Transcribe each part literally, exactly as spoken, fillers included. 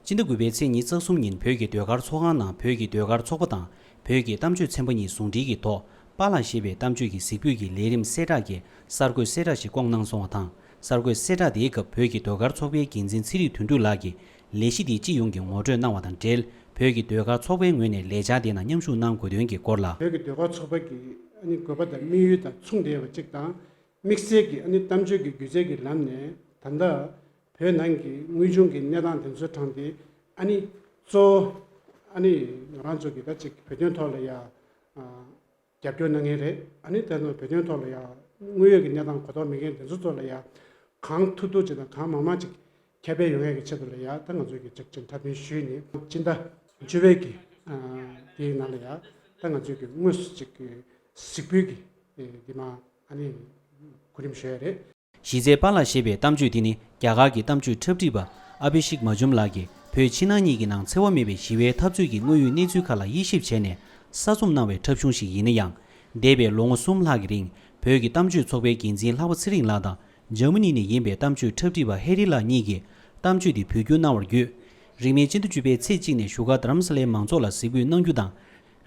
སྤྱི་ཟླ་དགུ་པའི་ཚེས་ཉི་ཤུ་རྩ་གསུམ་ཉིན་བོད་ཀྱི་ཟློས་གར་ཚོགས་ཁང་ནང་བོད་ཀྱི་ཟློས་གར་ཚོགས་པ་དང་བོད་ཀྱི་གཏམ་བརྗོད་ཚན་པ་གཉིས་ཟུང་འབྲེལ་གྱི་ཐོག་པཱ་ལགས་ཞེས་པའི་གཏམ་བརྗོད་ཀྱི་གཟིགས་འབུལ་གྱི་ལས་རིམ་གསལ་བསྒྲགས་ཀྱི་གསར་འགོད་གསལ་བསྒྲགས་ཤིག་བསྐོངས་གནང་སོང་བ་དང་། གསར་འགོད་གསལ་བསྒྲགས་དེའི་སྐབས་བོད་ཀྱི་ཟློས་གར་ཚོགས་པའི་འགན་འཛིན་ཚེ་རིང་དོན་གྲུབ་ལགས་ཀྱིས་ལས་གཞི་དེའི་སྤྱི་ཡོངས་ཀྱི་ངོ་སྤྲོད་གནང་བ་དང་འབྲེལ། བོད་ཀྱི་ཟློས་གར་ཚོགས་པའི་ངོས་ནས་ལས་འཆར་དེའི་ནང་མཉམ་ཞུགས་གནང་དགོས་དོན་གྱི་སྐོར་ལ། བོད་ཀྱི་ཟློས་གར་ཚོགས་པ་གི་ཨ་ནི་དགོས་པ་དང་དམིགས་ཡུལ་དང་མཚུངས་བསྡད་ཡོད་པ་གཅིག་དང་། དམིགས་བསལ་གྱི་ཨ་ནི་གཏམ་བརྗོད་ཀྱི་སྒྱུ་རྩལ་གྱི་ལམ་ནས་ད་ལྟ་བོད་ནང་གི་དངོས་བྱུང་གི་གནས་སྟངས་དེ་ཚོ་དྲངས་ཏེ། ཨ་ནི་གཙོ་བོ་ཨ་ནི་ང་རང་ཚོ་གི་ད་ཅིག་བོད་དོན་ཐོག་ལ་ཡ་ཨ་རྒྱབ་སྐྱོར་གནང་མཁན་རེད། ཨ་ནི་དེ་ཚོ་བོད་དོན་ཐོག་ལ་ཡ་དངོས་ཡོད་ཀྱི་གནས་སྟངས་གོ་རྟོགས་མེད་མཁན་དེ་ཚོ་ཚོ་ལ་ཡ་གང་ཐུབ་ཐུབ་ཅིག་དང་གང་མང་མང་ཅིག་ཁྱབ་སྤེལ་ཡོང་ཡག་གི་ཆེད་དུ་ལ་ཡ་ད་ང་ཚོས་ཀྱི་ཅིག་ཅིག་འཁྲབ་སྟོན་ཞུས་ནས་སྤྱི་ཟླ་བཅུ་པའི་གི་ཨ་དེའི་ནང་ལ་ཡ་ད་ང་ཚོས་ཀྱི་དངོས་སུ་ཅིག་གི་གཟིགས་འབུལ་གྱི་ཨེ་འདི་མ་ཨ་ནི་གོ་རིམ་ཞུ་ཡ་རེད། གཞི་རྩའི་པཱ་ལགས་ཞེས་པའི་གཏམ་བརྗོད་དེ་ནི་རྒྱ་གར་གྱི་གཏམ་བརྗོད་འཁྲབ་ཁྲིད་པ་ཨ་བྷི་ཤིག་མ་ཇུམ་ལགས་ཀྱིས་བོད་ཕྱི་ནང་གཉིས་ཀྱི་ནང་འཚེ་བ་མེད་པའི་ཞི་བའི་འཐབ་རྩོད་ཀྱི་དངོས་ཡོད་གནས་ཚུལ་ཁག་ལ་དབྱེ་ཞིབ་བྱས་ནས་གསར་རྩོམ་གནང་བའི་འཁྲབ་གཞུང་ཞིག་ཡིན་ན་ཡང་། འདས་པའི་ལོ་ངོ་གསུམ་ལྷག་གི་རིང་བོད་ཀྱི་གཏམ་བརྗོད་ཚོགས་པའི་འགན་འཛིན་ལྷག་པ་ཚེ་རིང་ལགས་དང་འཇར་མ་ནི་ནས་ཡིན་པའི་གཏམ་བརྗོད་འཁྲབ་ཁྲིད་པ་ཧེ་རི་ལགས་གཉིས་ཀྱིས་གཏམ་བརྗོད་དེ་བོད་བསྒྱུར་གནང་བར་བརྒྱུད། རིང་མིན་སྤྱི་ཟླ་བཅུ་པའི་ཚེས་གཅིག་ནས་བཞུགས་སྒར་རྡ་རམ་ས་ལའི་མང་ཚོགས་ལ་གཟིགས་འབུལ་གནང་རྒྱུ་དང་།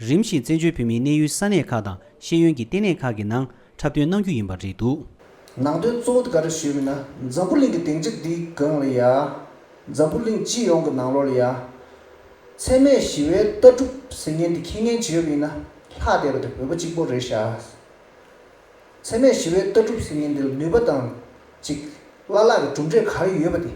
རིམ་བཞིན་བཙན་བྱོལ་བོད་མིའི་གནས་ཡུལ་ས་གནས་ཁག་དང་ཤེས་ཡོན་གྱི་ལྟེ་གནས་ཁག་གི་ནང་འཁྲབ་སྟོན་གནང་རྒྱུ་ཡིན་པ་རེད་འདུག། ནང་དོན་གཙོ་བོ་དེ་ག་རེ་ཞུས་པ་ཡིན་ན། འཛམ་བུ་གླིང་གི་སྡིངས་ཆ་འདིའི་སྒང་ལ་ཡ། འཛམ་བུ་གླིང་སྤྱི་ཡོངས་ཀྱི་ནང་ལོགས་ལ་ཡ། འཚེ་མེད་ཞི་བའི་ལྟ་གྲུབ་ཟེར་མཁན་འདི་མཁྱེན་མཁན་ཅིག་ཡོད་པ་ཡིན་ན་ལྷག་བསྡད་པ་དེ་བོད་པ་གཅིག་པོ་རེད་ཤག། འཚེ་མེད་ཞི་བའི་ལྟ་གྲུབ་ཟེར་མཁན་འདི་ལ་ནུས་པ་དང་ཅིག་བླ་ལྷག་གི་གྲུབ་འབྲས་ག་རེ་ཡོད་པ་དེ་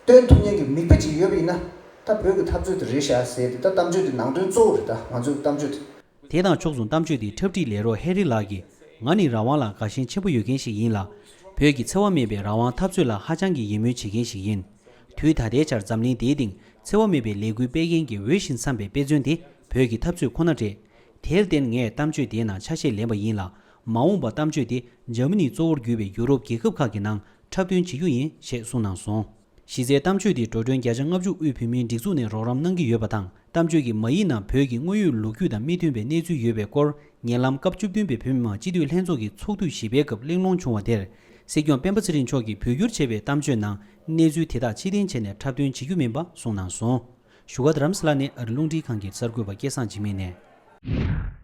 སྟོན་ཐུབ་མཁན་གྱི་མིག་དཔེ་ཅིག་ཡོད་པ་ཡིན་ན་ད་བོད་ཀྱི་འཐབ་རྩོད་དེ་རེད་ཤག་ཟེར་ཏེ། ད་གཏམ་བརྗོད་དེ་ནང་དོན་གཙོ་བོ་རེད། ད་ང་ཚོའི་གཏམ་བརྗོད་དེ། དེ་དང་ཕྱོགས་མཚུངས་གཏམ་བརྗོད་དེའི་འཁྲབ་ཁྲིད་ལས་རོགས་ཧེ་རི་ལགས་ཀྱིས། ང་ནི་རང་དབང་ལ་དགའ་ཞེན་ཆེན་པོ་ཡོད་མཁན་ཞིག་ཡིན་ལ། བོད་ཀྱི་འཚེ་བ་མེད་པའི་རང་དབང་འཐབ་རྩོད་ལ་ཧ་ཅང་གི་ཡིད་སྨོན་བྱེད་མཁན་ཞིག་ཡིན། དུས་ད་ལྟའི་ཆར་འཛམ་གླིང་འདིའི་སྟེང་འཚེ་བ་མེད་པའི་ལས་འགུལ་སྤེལ་མཁན་གྱི་འོས་ཤིང་འཚམས་པའི་དཔེ་མཚོན་དེ་བོད་ཀྱི་འཐབ་རྩོད་ཁོ་ན་རེད། དེར་བརྟེན་ངས་གཏམ་བརྗོད་དེའི་ནང་ཆ་ཤས་ལེན་པ་ཡིན་ལ། མ་འོངས་པ་གཏམ་བརྗོད་དེ་འཇར་མ་ནི་གཙོ་བོར་གྱུར་པའི་ཡུ་རོབ་རྒྱལ་ཁབ་ཁག་གི་ནང་འཁྲབ་སྟོན་བྱེད་རྒྱུ་ཡིན་ཞེས་གསུངས་གནང་སོང་། གཞི་རྩའི་གཏམ་བརྗོད་དེ་འགྲོ་གྲོན་བརྒྱ་ཆ་ལྔ་བཅུ་དབུས་བོད་མིའི་སྒྲིག་འཛུགས་ནས་རོགས་རམ་གནང་གི་ཡོད་པ་དང་། གཏམ་བརྗོད་ཀྱི་མ་ཡིག་ནང་བོད་ཀྱི་དངོས་ཡོད་ལོ་རྒྱུས་དང་མི་མཐུན་པའི་གནས་ཚུལ་ཡོད་པའི་སྐོར། ཉེ་ལམ་སྐབས་བཅུ་བདུན་པའི་བོད་མི་མང་སྤྱི་འཐུས་ལྷན་ཚོགས་ཀྱི་ཚོགས་དུས་བཞི་པའི་སྐབས་གླེང་སློང་བྱུང་བ་དེར། སྲིད་སྐྱོང་སྤེན་པ་ཚེ་རིང་མཆོག་གིས་བོད་བསྒྱུར་བྱས་པའི་གཏམ་བརྗོད་ནང་གནས་ཚུལ་དེ་དག་ཕྱིར་འཐེན་བྱས་ནས་འཁྲབ་སྟོན་བྱེད་རྒྱུ་མིན་པ་གསུངས་གནང་སོང་། བཞུགས་སྒར་རྡ་རམ་ས་ལ་ནས་ཨ་རི་རླུང་འཕྲིན་ཁང་གི་གསར་འགོད་པ་སྐལ་བཟང་འཇིགས་མེད་ནས།